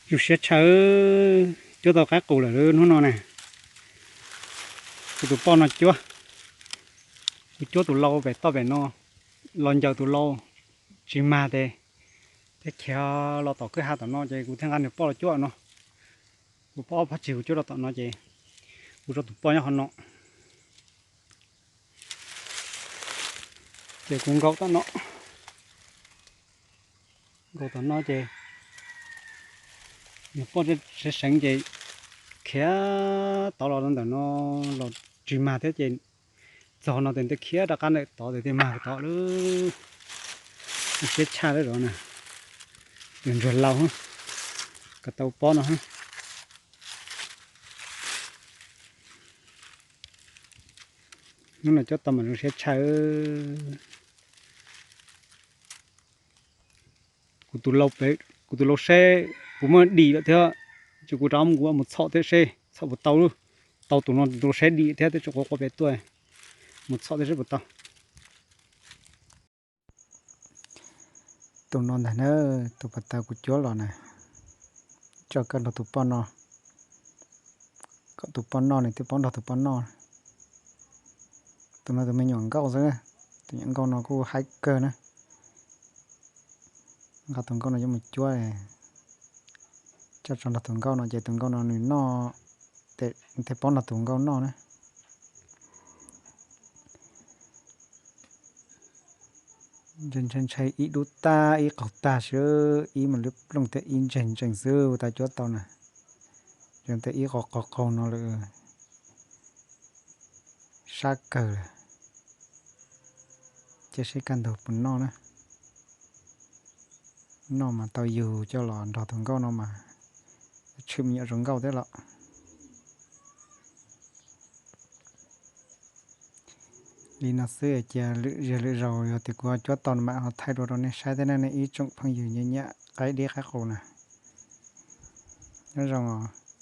Zoo siab tshaj, cuab tau qaib qus lawm hnub no na. Kuv tus poj no cuab, kuv cuab tus lau pem toj pem no, los ncaws tus lau tsis mag tes thiaj khiav los tom kwj ha tom no ces kuv thiaj nqa nws poj los cuab no. Kuv poj ob phab tsig kuv cuab rau tom no ces kuv tso tus poj nyob qhov no. Ces kuv nkaum tom no, nkaum tom no ces nws poj seev seev ces khiav tod los ntawm no los tsis mag thiab ces txog no tes ntawd khiav rov qab ntawm tod tes thiaj mag tod lawm. Siab tshaj lawm zov na, tus ntsuag lau, kom tau pob no. Hnub no cuab tau mas zoo siab tshaj. Kuv tus lau pem, kuv tus lau seb puas muaj dim lawm thiab, ces kuv rov mus, kuv mus txhom thiab seb txhom puas tau. Tau tus no, tus lau seb dim thiab, twb tsis quav quav pem tuaj, mus txhom thiab seb puas tau. Tus no ntag na, tus pas tas kuv cuab los na, tso kawg nrog tus poj no, kom tus poj noj nws thiaj paub nrog tus poj noj. Tus no tus me nyuam nkauj xwb, tus nyuam nkauj no kuj haib kawg na. Nqa tus nkauj no yuav mus cuab, coj tso nrog tus nkauj no ces tus nkauj no nws noj, tes thiaj paub nrog tus nkauj noj na. Ntshai ntshai ib dub tag ib qaug tag xwb, ib mas lub plooj thiab ib ntseeg ntseeg xwb ua tas cuab tau na. Zoo tias ib qho qaug qaug no lawm, sab kawg lawm. Cia seb kaj ntug puas noj na. Noj mas tau yug coj los nrog tus nkauj no mas tshwm me nyuam zoo nkauj thiab los. Li no xwb cia lwm zag lwm zaus yog tias kuv cuab tau no mam ho thaij dua rau nej saib thiab na nej ib tsoom phooj ywg nyiam nyiam qaib dib qaib qus na. Nyob zoo os.